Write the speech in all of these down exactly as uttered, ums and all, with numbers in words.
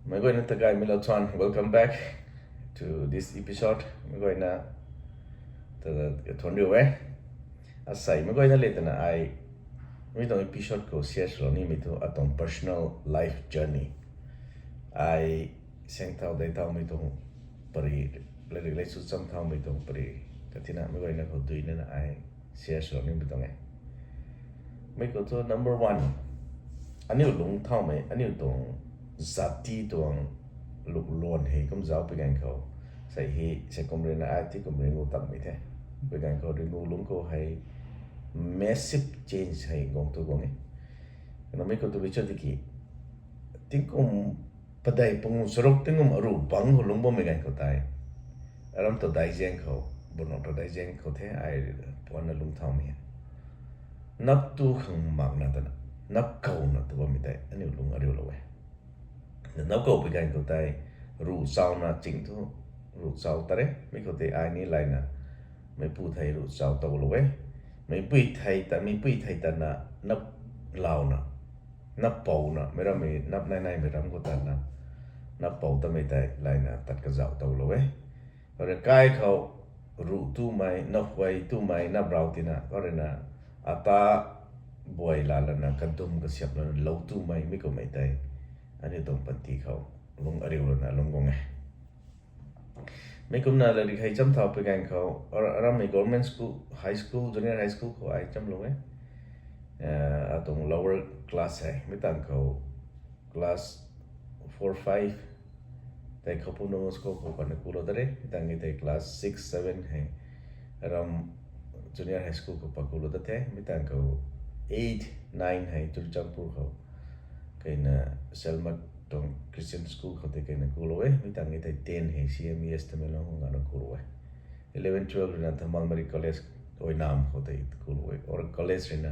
Meic guayna ta gaymei lou thuan, welcome back to this episode. Meic guayna ta thuan riu e. Asei meic guayna le twna ai mi tuang episode khou share swlou nimei thu atuang personal life journey, ai seng thau dei thaumei tuang pari, lairik laisu cham thaumei tuang pari katina meic guayna khou duinana ai share swlou nimei tuang e. Mei khou thu number one, aniu lungc thaumei aniu tuang zati tuang luk luan hei kum zauc pui ganv khou, sei hi sei kum ruina ai ti kum ringu takmei the. Pui ganv khou ringu lungc khou hei massive change hei guang thu guang e. Namei khou twbi cho tiki, tingkum padeih pangu charuk tingkum aru bangc khou lungc bammei ganv khou tei, aram ta daizaeng khou, bunok ta daizaeng khou the ai puanna lungc thaumei e. Nap tu khang makna tana, nap kouna tu bammei tei aniu lungc ariulou e. Nap kou pui ganv khou tei, ruh chauna ching thu, ruh chau ta re, mi khou tei ai ni layna, meipu thei ruh chau toulou e. Meipui thei ta, meipui thei tana, nap launa, nap pouna, meic rammei nap nai naimei ram khou tana, nap pou tamei tei layna tat kazauh toulou e. Khou rui kai khou ruh tumei, nap huay tumei, nap rau tina, khou ruina ata buay laa lana, kadum kasiap lana lou tumei, mi kummei tei aniu tuang panty khou lungc ariu lana lungc guang e. Mi kumna lairik hei cham thau pui ganv khou, ar-, arammei government school, high school, junior high school khou ai chamlou e. Atuang lower class hei, mi tang khou class four, five tei Khapung Don Bosco khou pana kulou dat re, mi tang e tei class six, seven hei aram junior high school khou pa kulou dat the, mi tang khou eight, nine hei Churachandpur khou keina Selmat tuang Christian School khou tei keina kulou e, mi tang e tei ten hei C M E S Tamenglong khou gana kulou e. Eleven, twelve ruina Thammalmari College Oinam khou tei kulou e, or college ruina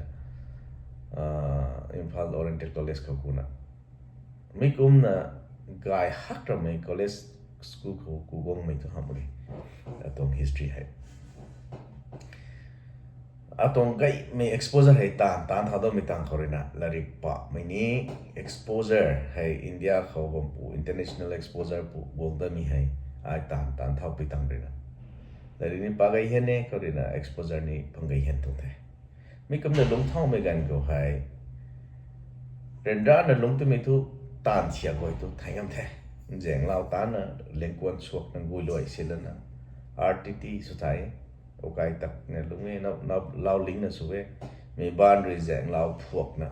Imphal Oriental College khou kuna. Mi kumna gay hak ramei college school khou ku guangmei thu hamh e. Atuang history hei, atuang gaymei exposure hei taanv taanc thau daumei tang khou ruina lairik pamei ni exposure hei India khou bampu international exposure pu guang damei hei ai taanv taanc thau pui tang ruina lairik ni pa gay hian e, khou ruina exposure ni pang gay hian tuang the. Mi kumna lungc thaumei ganv khou hei ryanrana lungc twmei thu taanv thiak guay thu thei ngam the. Nzaenglau taanna, lengkuan suakna, guiluai silana, R T T sw thei, ukai takna lungc e, nap, nap lau lingna sw e, mi baanv rui zaenglau phuakna,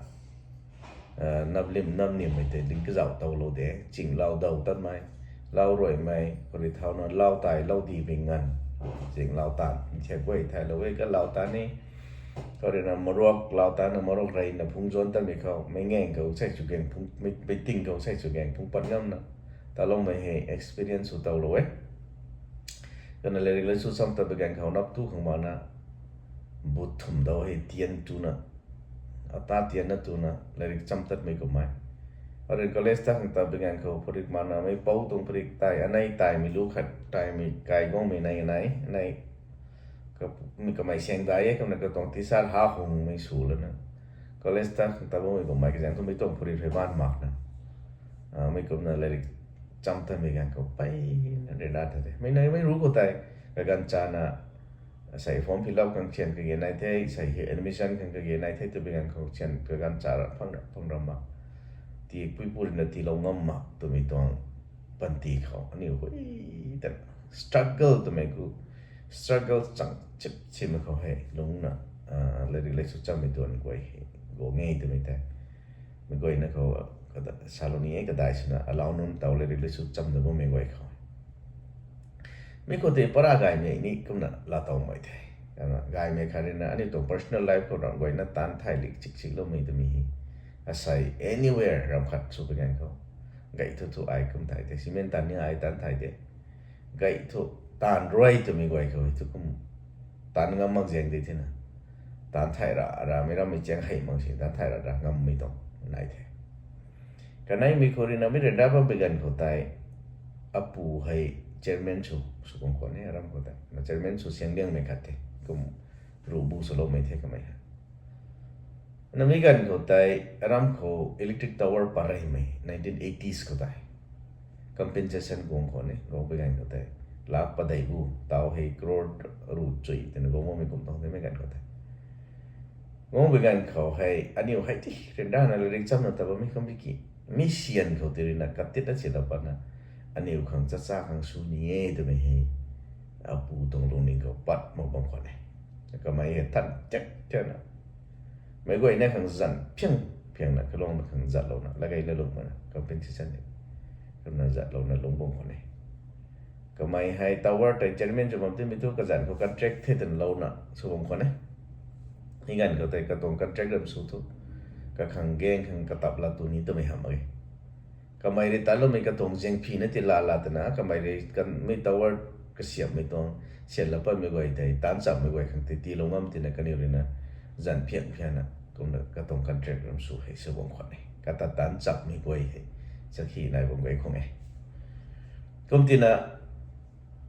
nap lim nap nimmei tei ling kazauh toulou de, chinglau dau tatmei, lau ruaimei, khou rui thauna lau tai lau di bing nganv, chinglau taanv thiak guay thailou e, ka lau taanv ni, khou ruina maruak lau taanna maruak reina phungc zuan tatmei khou, meic ngaeng khou sei sw gaeng phungc, mei, meic ting khou sei sw gaeng phungc pat ngamna, taloumei hei experience sw toulou e. Kana lairik laisu cham tat pui ganv khou nap tu khang mana, bu thum dau hei tian tuna, ata tianna tuna lairik cham tatmei kummei. Arin college ta khang tat pui ganv khou phurik mana mei pou tuang phurik tai, anei taimei lu khat taimei kai guangmei nai nai, anei ka, mi kamei seng dai e, kumna katuang teacher ha hungmei sw lana. College ta khang tat bammei kummei kazaeng thu mei tuang phurik hei baanv makna, mei kumna lairik cham tatmei ganv khou peina ryanra ta the. Mei nai mei ru khou tei, kaganv chana, sei form fill up khang thian kage nai the, sei hei admission khang kage nai the, twpui ganv khou thian kaganv cha ra phang ra, phang ra mak. Ti puipu ruina tiilou ngam mak twmei tuang panty khou aniu hui ta struggle twmei khou, struggle chang chip simei khou hei lungcna, lairik laisu chammei tuan guay hei guang e twmei tei, mei guayna khou, salou ni e kadai swna alau nunc taw lairik laisu cham da bammei guay khou. Mi khou tei para gaymei ni kumna laa towmei the. Gaymei khat ruina aniu tuang personal life khou ram guayna taanc thai lik chik chikloumei twmei hei, asei anywhere ram khat sw pui ganv khou, gay thu thu ai kum thai the, cement taanv ni ai taanc thai de. Gay thu taanv ruai twmei guay khou thu kum taanc ngam mak zaeng de thena, taanc thai ra ramei rammei chiang hei mak si taanc thai ra ra ngammei tuang nai the. Kaneimei khou ruina mi ryanra bam pui ganv khou tei, apu hei chairman sw, sw khang khwan e aram khou tei, na chairman sw siang liangmei khat the, kum ruh bu swloumei the kamei hei. Na mi ganv khou tei, aram khou electric tower pat reymei nineteen eighties khou tei. Compensation guang khou ni, guang bi ganv khou tei. Lak padeih bu, tau hei crore ru chui, twna guang bammei kum tuang tei mei ganv khou tei. Guang bi ganv khou hei, aniu hei ti, ryanrana latrik chamna ta bammei kum bi ki. Mi sian khou ti ruina katit na si ta patna. Aniu khang chacha khang sw ni e twmei hei. Apu tuang lungning khou pat mak bam khwan e. Kamei hei than tek tek na. Meic guay na khang zan phiang phiang na, kalung na khang zat lou na, lagei lalung mana, compensation ni. Kumna zat lou na lung bam khwan e. Kamei hei tower tei chairman sw bam timei thu kazan khou contract the twna lou na sw bam khwan e. Hei ganv khou tei katuang contract ram sw thu. Kakhang gang khang katap la tu ni twmei hamh mak e. Kamei rui tanloumei katuang ziangphi na ti la la twna, kamei rui kanmei tower kasiamhmei tuang, sian la patmei guay tei, taanc chapmei guay khang tei tiilou ngam tina kaniw ruina, zan phiang phiang na, kumna katuang contract ram sw hei sw bam khwan e. Kata taanc chapmei guay hei, sakhi nai bam guay khwan e. Kum tina,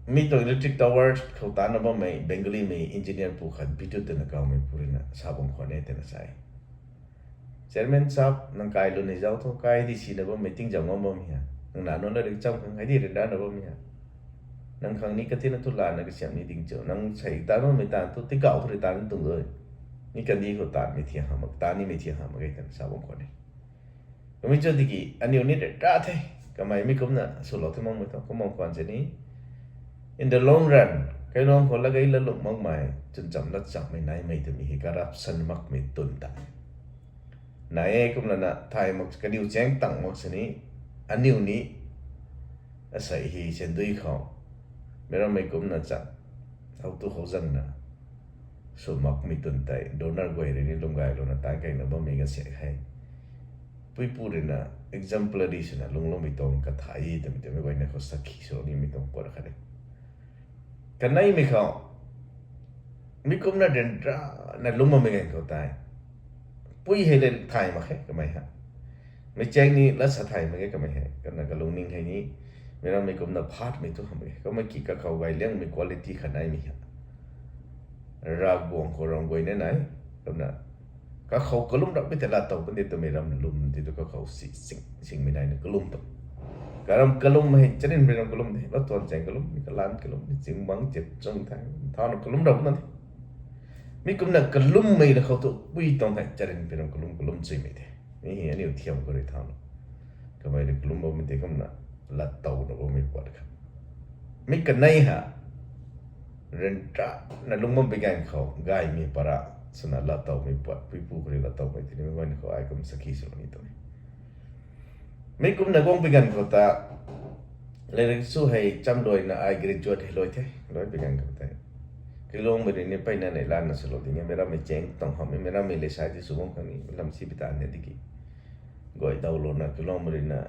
mi tuang electric tower khou taanna bammei Bengalimei engineer pu khat Bidut twna kawmei pu ruina sa bam khwan e twna sa e. Chairman sahab, nang kai lun hei zauc thu, kai di sina bammei tingzauh ngam bam hia. Nang na nunc latrik cham khang hei di ryanrana bam hia. Nang khang ni katina thu lana kasiamh ni ding cho. Nang sei taanmei taanv thu, tingkauh thu rui taanv tuang dui. Mi kandih khou taanmei thiang hamh mak, taanv nimei thiang hamh mak e twna sa bam khwan e. Kamei cho tiki, aniu ni ryanra the. Kamei mi kumna swlou the makmei thu, kum bam khwan sini. In the long run, kailung khou lagei lalung makmei, chwncham latchapmei naimei twmei hei corruption makmei twn ta. Nai e kumlana thay mak kaniw chaeng tang mak sini, aniu ni, asei hei sandui khou, meic rammei kumna cha, how tu how zangna, sw makmei twn tei, donor guay rui ni lung gaylouna taanc kaina bammei kasiak hei. Puipu ruina exemplary swna lungloumei tuang kathay twmei twmei guayna khou sakhi sw nimei tuang puat khat e. Kaneimei khou, mi kumna ryanrana lung bammei ganv khou tei, pui hei le thay mak khe kamei hei. Meic chaeng ni lat sa thay mak ge kamei hei. Kumna kalungning hei ni, meic rammei kumna phatmei thu hamh mak ge. Kumna ki kakhou gay liangmei quality khat naimei hei. Ravguangc khou ram guay na nai, kumna kakhou kalum rap mei tei lat tow puni twmei ram lum ti tu kakhou si sing, singmei naina kalum tu. Karam kalum hei, charynmei ram kalum de, lat tuan chaeng kalum, kalan kalum, ching bang chip chung thang, thauna kalum rap na de. Mi kumna kalummei la khou tu, pui tuang thei, charynmei ram kalum, kalum chuimei de. Mi hei aniu thiam khou rui thauna. Kamei rui kalum bammei tei kumna, lat towna bammei puat kha. Mi kanei ha, ryanrana lung bam bi ganv khou, gaymei para, swna lat towmei puat, puipu khou rui lat towmei tini mei guayna khou ai kum sakhi sw ni tu. Mi kumna guang bi ganv khou ta, latrik sw hei chamluaina ai graduate hei luai the, luai bi ganv khou tei. Kailungmei rui ni mpeyna neihlanna swlou ding e, meic rammei chaeng tuang hamhmei, meic rammei le sai ti sw bam khang ni, lam si bi ta ni tiki. Guay dawlouna, kailungmei ruina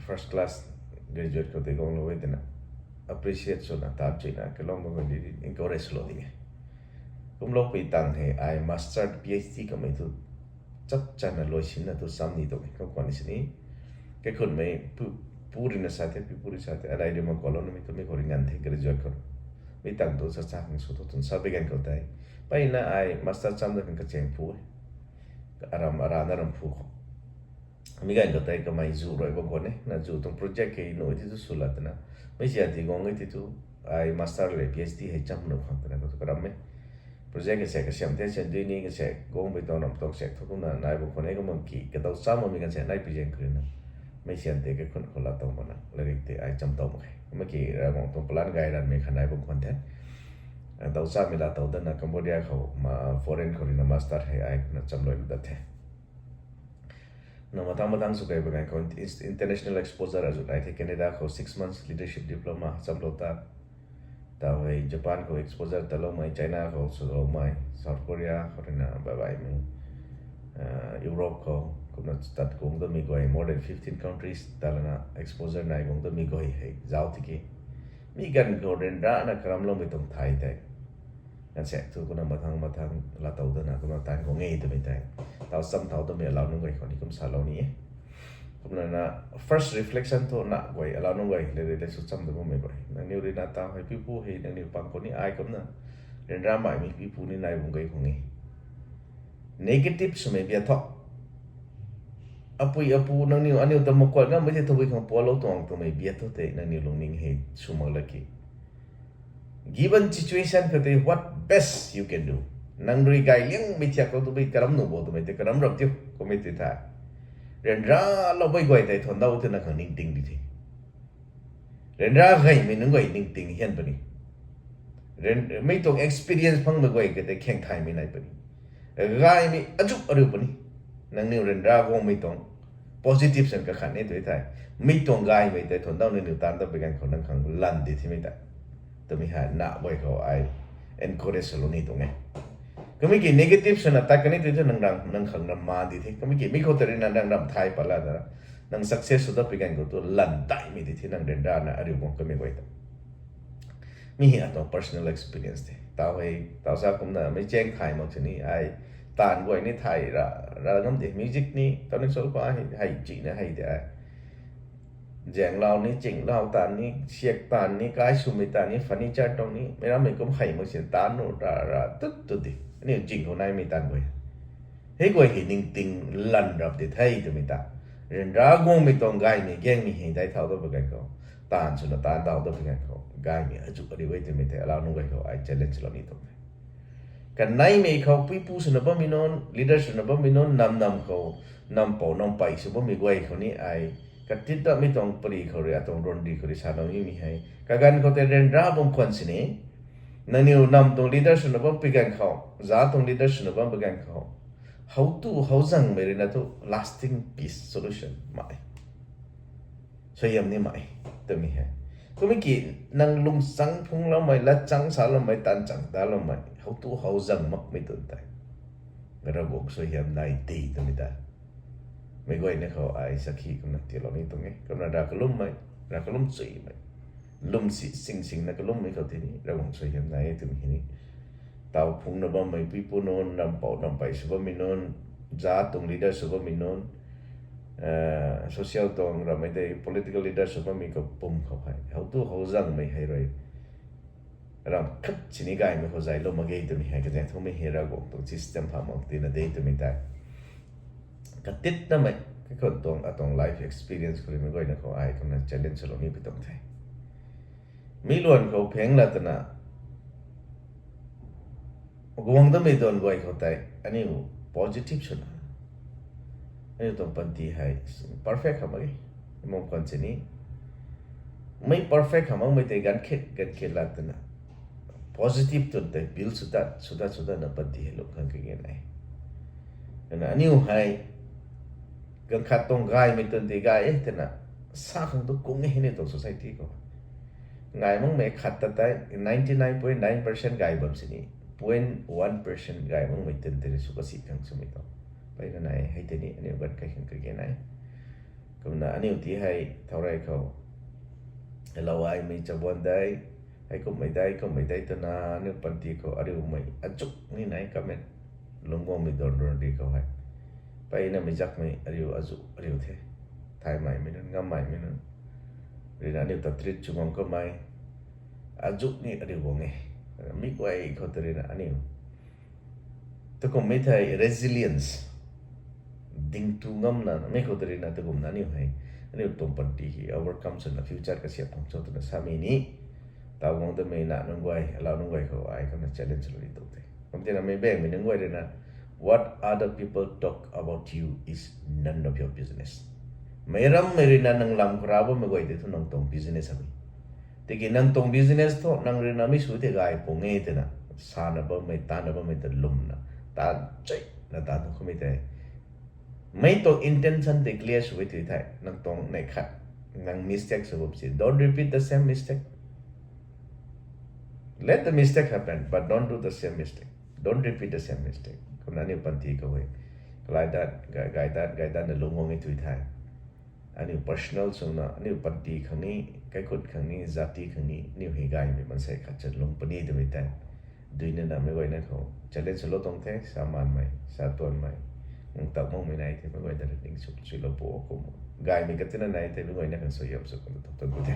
first class graduate khou tei guanglou e twna. Appreciate swna, taanc chuina, kailungmei guay ni encourage swlou ding e. Kumloupui tang hei, ai master, PhD kamei thu, chap chana luaisinna thu sam ni tuang e, kum khwan sini. Kaikhunmei pu, pu ruina sa the, pi pu rui sa the, arai rui mak kalouna mi tu mi khou rui nganv the graduate khou. Mi tang tu sa cha khang sw thu twn sa bi ganv khou tei. Mpeyna ai master cham da khang kachaeng phu e. Aram, arana ram phu khou. Mi ganv khou tei kamei zu rui bam khwan e, na zu tuang project hei nu ti tu sw la twna. Mei sia ti guang e ti tu, ai master le PhD hei cham nu khang twna khou tu karam e. Project kasiak kasiam the, sandui ni kasiak guang bei tuang ram tuang siak thu kumna nai bam khwan e, kumna ki, kadaw cham mi ganv siak nai pi zaeng khou ruina. Mei sian tei kaikhun khou lat tow mana, latrik tei ai cham tow mak khe. Kumna ki, Ravguangc tuang plan gay ranmei kha nai bam khwan the. Daw chamei lat tow dana Cambodia khou, ma, foreign khou ruina master hei ai kumna chamluai dat the. Na mathang mathang sw kei bagan khou in-, international exposure azu nai the, Canada khou six months leadership diploma chamlou ta. Tau hei Japan khou exposure taloumei, China khou swloumei, South Korea khou ruina baibaimei, Europe khou kumna tat guang damei guay, more than fifteen countries talana exposure nai guang damei guay hei zauc tiki. Mi ganv khou ryanrana karamloumei tuang thay tei. Ganv siak thu kumna mathang mathang lat tow dana kumna taanv guang e twmei tei. Tau cham thau damei alau nunc guay khou ni kum salou ni e. Kumna na first reflection thu na guay alau nunc guay le rui le sw cham da bammei guay. Nangniw ruina tau hei pipu hei nangniw pang khou ni ai kumna. Ryanra maimei pipu ni nai bam guay khang e. Negative swmei bia thu. apui apu nangniw aniu ta makuat ngammei tei tabui khang pualou tuang twmei biat thu tei nangniw lungning hei sw mak laki. Given situation khou tei what best you can do. Nang rui gay liangmei thiak khou tabui karam nuh bo twmei tei karam rap tiu kummei tei tha. Ryanra lou bui guay tei thuan dau tei nang khang ningting di the. Ryanra gaymei nunc guay ningting hian puni. Mei tuang experience phangmei guay ka tei kheng thaymei nai puni. Gaymei azuh ariu puni. Nangniw ryanra guangmei tuang positive san kakhat ni tu thei. Mei tuang gaymei tei thuan dau nangniw taanv ta pui ganv khou nang khang lan di thimei ta. Twmei hei na guay khou ai encourage lou ni tuang e. Kamei ki negative swna tat kani tu thei nang ram nang khang ram ma di the. Kamei ki mi khou tei rui na nang ram thay pat la da. Nang success sw dat pui ganv khou tu lan daimei di the nang ryanra na ariu guang kamei guay ta. Mi hei atuang personal experience the. Tau hei, tau sa kumna mei cheng thay mak sini ai taanv guay ni thay ra, ra ngam de. Music ni, tonic sol pa hei, hei chihna hei de ai. Zaenglau ni, chinglau taanv ni, siak taanv ni, kai swmei taanv ni, furniture tuang ni, mei rammei kum hei mak sini taanv nu ra, ra, tut, tut di. Aniu ching khou naimei taanv guay. Hei guay hei ningting lan rap di the twmei ta. Ryanra guangmei tuang gaymei, gaengmei hei dai thau dat pui ganv khou. Taanv swna taanv thau dat pui ganv khou. Gaymei azuh ariu e twmei tei alau nunc guay khou ai challenge lou ni tuang the. Kaneimei khou puipu swna bammei nunc, leader swna bammei nunc, nam nam khou, nam pou, nam pei sw bammei guay khou ni ai. Katit datmei tuang pari khou rui, atuang ruanri khou rui sa lou nimei hei. Kaganv khou tei ryanra bam khwan sini. Nangniw nam tuang leader swna bam pui ganv khou, za tuang leader swna bam pui ganv khou. How tu, how zangmei rui na tu lasting peace solution mai. Suaihiam ni mai, twmei hei. Kumei ki nang lungchang phungloumei, latchang saloumei, taanchang taloumei, how tu how zang makmei tun tei. Ravguangc suaihiam nai di twmei ta. Mei guayna khou ai sakhi kumna tiilou ni tuang e. Kumna rav kalummei, rav kalum chuimei. Lwm si sing singna kalummei khou tini, Ravguangc suaihiam nai e twmei hei ni. Tau phungna bammei puipu nunc, nam pou, nam pei sw bammei nunc, za tuang leader sw bammei nunc, social tuang ramei tei political leader sw bammei kapwm khou hei. How tu how zangmei hei rui. Ram khat sini gaymei khou zaylou mak ge twmei hei kazaeng thumei hei Ravguangc tuang system pha mak tina de twmei tei. Katit namei, kaikhun tuang atuang life experience khou rui mei guayna khou ai kumna challenge lou ni pui tuang the. Mi luan khou pheng la twna, guang damei duan guay khou tei, aniu positive swna. Aniu tuang panty hei, perfect kha mak e, mung khwan sini. Mei perfect kha makmei tei ganv khat, ganv khat la twna. Positive tun tei build sw dat, sw dat, sw datna panty hei lung khang kage nai. Twna aniu hei, ganv khat tuang gaymei tun tei gay e twna. Sa khang tu kung e hei ni tuang society khou. Gay makmei khat ta tei ninety nine point nine percent gay bam sini, point one percent gay makmei tun tei sw kasi khang swmei tuang. Peyna nai hei tei ni aniu ganv kai khang kage nai. Kumna aniu ti hei thau rei khou. Helou ai mei chabuan dei, hei kumhmei dei, kumhmei dei twna aniu panty khou ariumei azuh ni nai kamen. Lungc guangmei duan ruanri khou hei. Peyna mei zakmei ariu azuh ariu the. Thaymeimei nunc, ngammeimei nunc. Rina aniu ta treat sw guang kamei. Azuh ni ariu guang e. Mi guay khou ta rina aniu. Takumhmei thei resilience. Dingtu ngamna, mei khou ta rina takumna aniu hei. Aniu tuang panty hei overcome swna future kasiap khang cho twna samei ni. Tau guang damei na nunc guay, alau nunc guay khou ai kumna challenge lou ni tuang the. Kum tina mei bangmei nunc guay rina, what other people talk about you is none of your business. Meic rammei rui na nang lam khou ra bammei guay tei thu nang tuang business ami. Tiki nang tuang business thu nang rui na mi sw tei gay pung e twna, sana bammei, tana bammei ta lwmna, tan cheina tan thu khumei tei. Mei tuang intention tei clear sw e tw thei, nang tuang neih khat, nang mistake sw bam si. Don't repeat the same mistake. Let the mistake happen, but don't do the same mistake. Don't repeat the same mistake. Kumna aniu panty khou hei. Kalai dat, gay, gay dat, gay dat na lungc guang e tw thei. Aniu personal swna, aniu panty khang ni, kaikhut khang ni, jati khang ni, aniu hei gaymei mansei khat chan lung puni twmei tei. Duina na meic guayna khou challenge lou tuang the, sa manmei, sa tuanmei, nang tak makmei nai the, meic guayna ning suk suilou pu kum. Gaymei katina nai the, meic guayna khang suaihiam sw kum tu tuang ku the.